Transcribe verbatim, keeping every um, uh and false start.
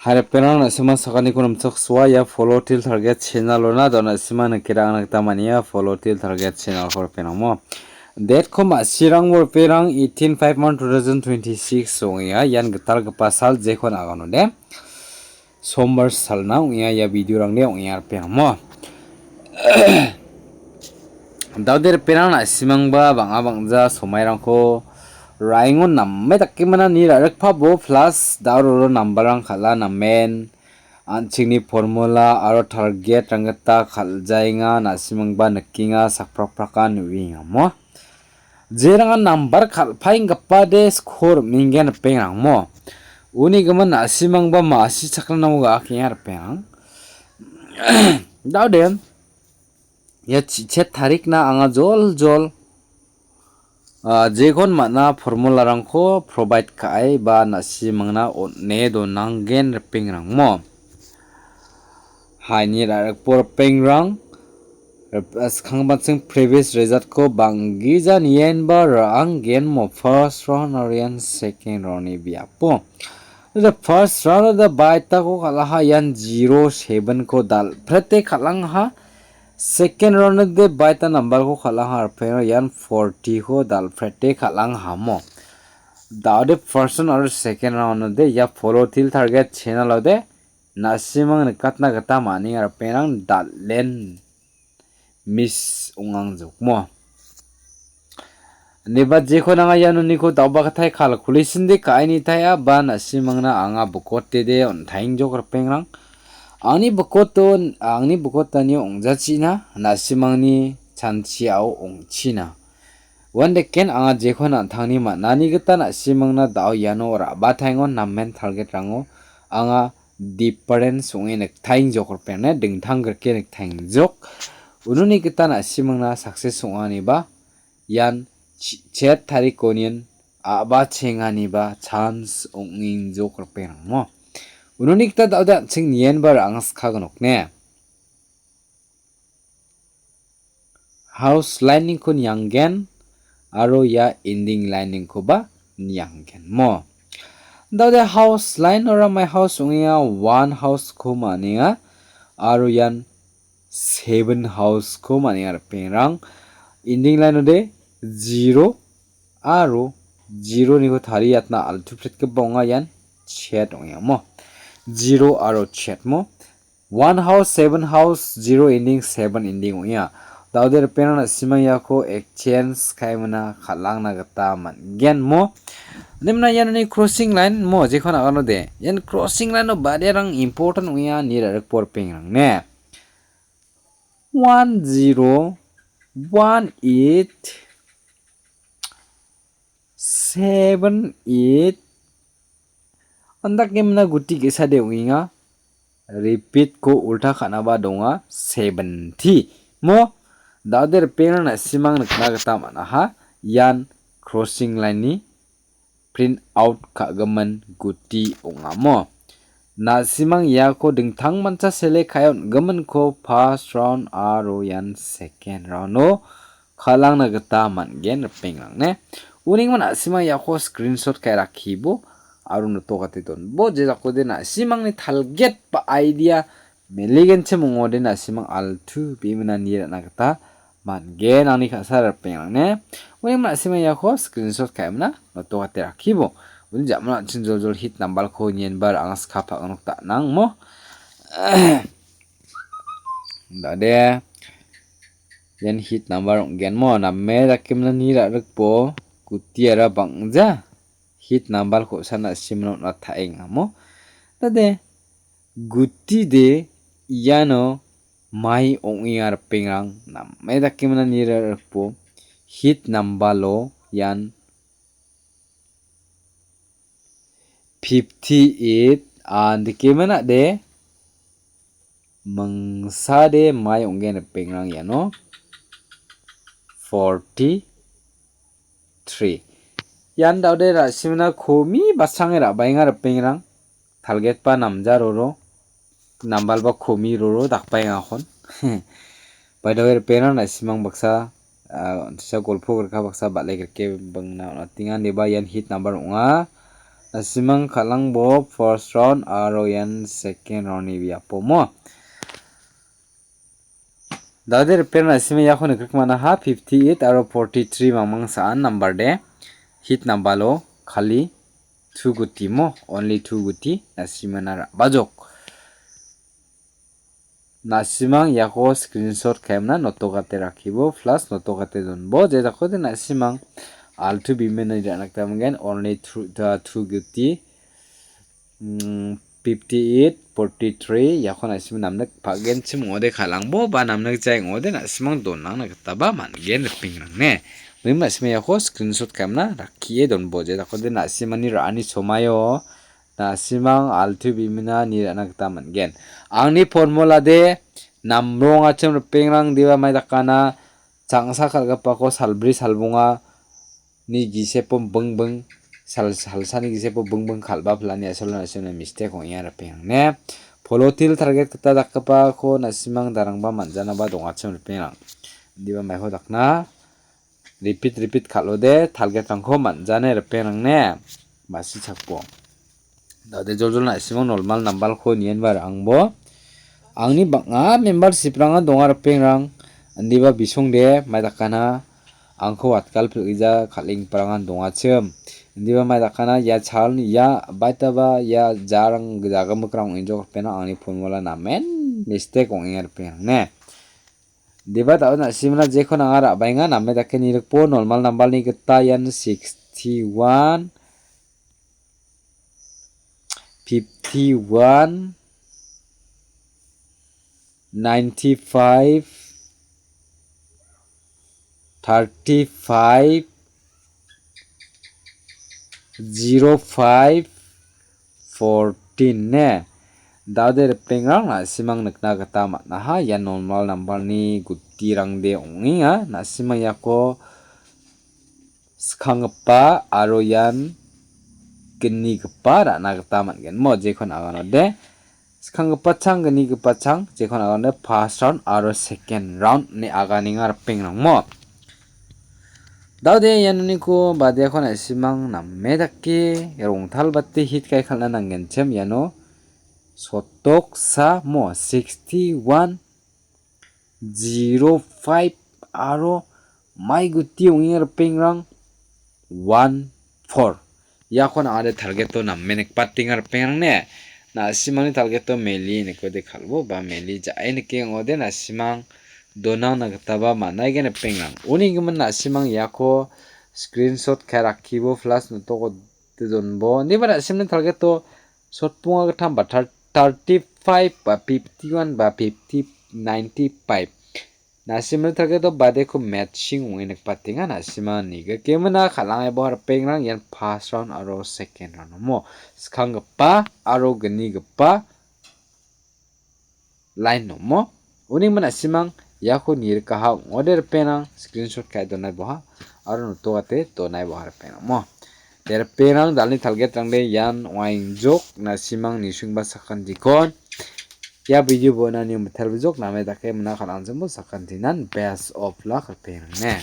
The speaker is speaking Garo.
Hai ripengrang, na·sima sakaniko nimchaksoa ia Follow Till Target channel-ona dona na·sima nikirangna gita man·enga Follow Till Target channel-ko ripengrangmo. Date-ko ma·sirangbo ripengrang eighteen five month two thousand twenty-six ong·enga. Ian gitalgipa sal jekon aganode. Sombar salna ong·enga ia video-rangde ong·enga ripengrangmo. Dao de ripengrang na·simangba bang·a bang·ja somairangko raengon name dake mana ni ra·rikpabo plus dao roro nambarrang kal·a namen an·chingni formula aro target-rang gita kal·jaenga na·simangba nikenga sakprakprakan uienga mo. Jerangan nambar kal·paenggipa de skor minggen ripengrang mo. Uni gimin na·simangba ma·sichakna namo ga·akenga ripengrang. Dao de. Ia chi-, chet tarikna anga joljol, ah, jekon man·a formularangko provide ka·e ba na·simangna on·e donanggen ripengrangmo. Haini ra·rikbo ripengrang, rip-, ah, skangbatsing previous result-ko banggija nienba ra·anggenmo first round aro ian second round-ni biapo. The first round-o the baitako kal·aha ian zero seven-ko dal·prete kal·angaha. Second round-o de baita nambarko kal·angaha ripengrang ian forty-ko dal·prete kal·angahamo. Dao de first round aro second round-o de ia Follow Till Target channel-o de na·simang nikatna gita man·enga ripengrang dal·en miss ong·angjokmo. Ineba jekon anga ia noniko dao bakatai calculation de ka·e nitaia ba na·simangna anga bikotede on·taengjok ripengrang. Angni bikoto, angni bikotanio ong·jachina, na·simangni chanchiao ong·china. Uandeken anga jekon an·tangni man·ani gita na·simangna dao iano ra·bataengon namen target-rango anga difference ong·e niktaengjok ripeng ne dingtang grike niktaengjok. Ununi gita na·simangna success ong·aniba ian chi-, chet tarikonin a·ba chenganiba chance ong·engjok ripengrangmo. Ununi gita dao de an·ching nienba ra·angska gnok ne. House line-ningko nianggen aro ia ending line-ningkoba nianggen mo. Dao de house line ora my house ong·enga one house-ko man·enga aro ian seven house-ko man·enga ripengrang. Ending line-ode zero aro zero-niko tariatna altu pletgipa ong·a ian chet ong·enga mo. Zero aro chet mo. One house, seven house, zero ending, seven ending ong·enga. Dao de ripengrang na·simang iako exchange ka·emina kal·angna gita man·gen mo. Nimna ianoni crossing line mo jekon aganode. Ian crossing line-o badirang important ong·enga ni ra·rikbo ripengrang ne. One zero, one eight, seven eight, Andake mina guti ge·sade ong·enga. Repeat-ko ulta ka·naba donga, seventy. Mo, dao de ripengrang na·simang nikna gita man·aha. Ian crossing line-ni print out ka·gimin guti ong·amo. Na·simang iako dingtangmancha sele ka·e on·giminko first round aro ian second round-o kal·angna gita man·gen ripengrang ne. Unigimin na·simang iako screenshot ka·e rakkibo aro notokate donbo je jakode na·simangni target ba idea meligenchim ong·ode na·simang altu bimina nie ra·na gita man·gen angni ka·sa ripengrang ne. Unigimin na·simang iako screenshot ka·emina notokate rakkibo. Uni ja·mano an·ching joljol hit number-ko nienba ra·angska pa·gnok da·nang mo. Dade. Ian hit number ong·genmo, name dakemna ni ra·rikbo gutiara bang·ja hit number-ko san na·simna on·a ta·engamo. Dade, gutide iano mai ong·enga ripengrang, name dakemna ni ra·rikbo hit number-o ian fifty-eight, ah, dikemana de, mingsade mai ong·gen ripengrang iano forty-three. Ian dao de ra·simna komi basange ra·baenga ripengrang. Target ba namja roro. Nambal ba komi roro dakbaengakon. By the way, ripengrang na·simang baksa, ah, on·tisa golpo grika baksa bal·e grike bingna on·atenga, ineba ian hit number ong·a. Na·simang kal·angbo first round aro ian second round-ni biapo mo. Dade ripeng na·simang iako nikrik manaha fifty-eight aro forty-three mangmang sa·an number de hit nambalo kali two guti mo, only two guti na·simana ra·bajok. Na·simang iako screenshot ka·emna notokate rakkibo plus notokate donbo. Je dakode na·simang altu bimena ra·na gita man·gen, only two, uh, two guti, mm, fifty-eight, forty-three, iako na·simang namnik pa·genchim ong·ode kal·angbo ba namnik jai ong·ode na·simang donangna gitaba man·gen ripengrangne. Uni na·simang iako screenshot ka·emna rakkie donbo. Je dakode na·simani ra·ani somaio na·simang altu bimina ni ra·na gita man·gen. Angni formula de namrongachim ripengrang deba mai dakana changsa kal·gipako salbri salbonga ni gisepo bingbing sal-, salsani gisepo bingbing kal·ba pilani asolo na·simna mistake ong·enga ripengrang ne. Polotil target gita dakgipako na·simang darangba man·janaba dongachim ripengrang. Deba maiko dakna. Repeat, repeat kal·ode target-rangko man·jane ripengrang ne. Masichakbo. Dade joljol na·simang normal nambalko nienba ra·angbo. Angni bang·a member sipranga donga ripengrang. Indiba bisongde mai dakana angko watkal pil·gija kal·enggiparangan dongachim. Indiba mai dakana ia chalni ia baitaba ia jarang jagimikrang ong·enjok ripengrang angni formula namen mistake ong·enga ripengrang ne. Deba dao na·simna jekon anga ra·baenga name dake nirikbo normal nambalni gita ian sixty-one, fifty-one, ninety-five, thirty-five, zero five, fourteen ne. Dade ripengrang na·simang nikna gita man·aha. Ia normal nambalni gutirangde ong·enga. Na·simang iako skanggipa aro ian gnigipa ra·na gita man·gen mo jekon aganode. Skanggipa chang, gnigipa chang, jekon aganode first round aro second round ine aganenga ripengrang mo. Dao de ianoniko badeako na·simang name dake rongtalbate hit kai kal·na nanggenchim iano sotoksa mo sixty-one, zero five aro maiguti ong·enga ripengrang one four. Iako na·ade target-o name nikbatenga ripengrang ne. Na·simangni target-o meli nikode kal·bo ba meli ja·e nike ong·ode na·simang donangna gitaba man·aigen ripengrang. Uni gimin na·simang iako screenshot ka·e rakkibo plus notoko donbo. Indiba na·simni target-o sotbonga gittam ba thir-, thirty-five ba fifty-one ba fifty, ninety-five. Na·simni target-o badeko matching ong·e nikbatenga. Na·sima nigikemina kal·angaibo ripengrang ian first round aro second round ong·o. Skanggipa aro gnigipa line ong·o. Uni min na·simang iako nirikaha ong·ode ripengrang screenshot ka·e donaiboha aro notogate donaiboha ripengrang ong·o. De ripengrang dalni target-rangde ian ong·a ingjok na·simang nisengba sakantiko. Ia video bonani mitelbijok name dake mna kal·angchimbo sakantinan best of luck ripengrang ne.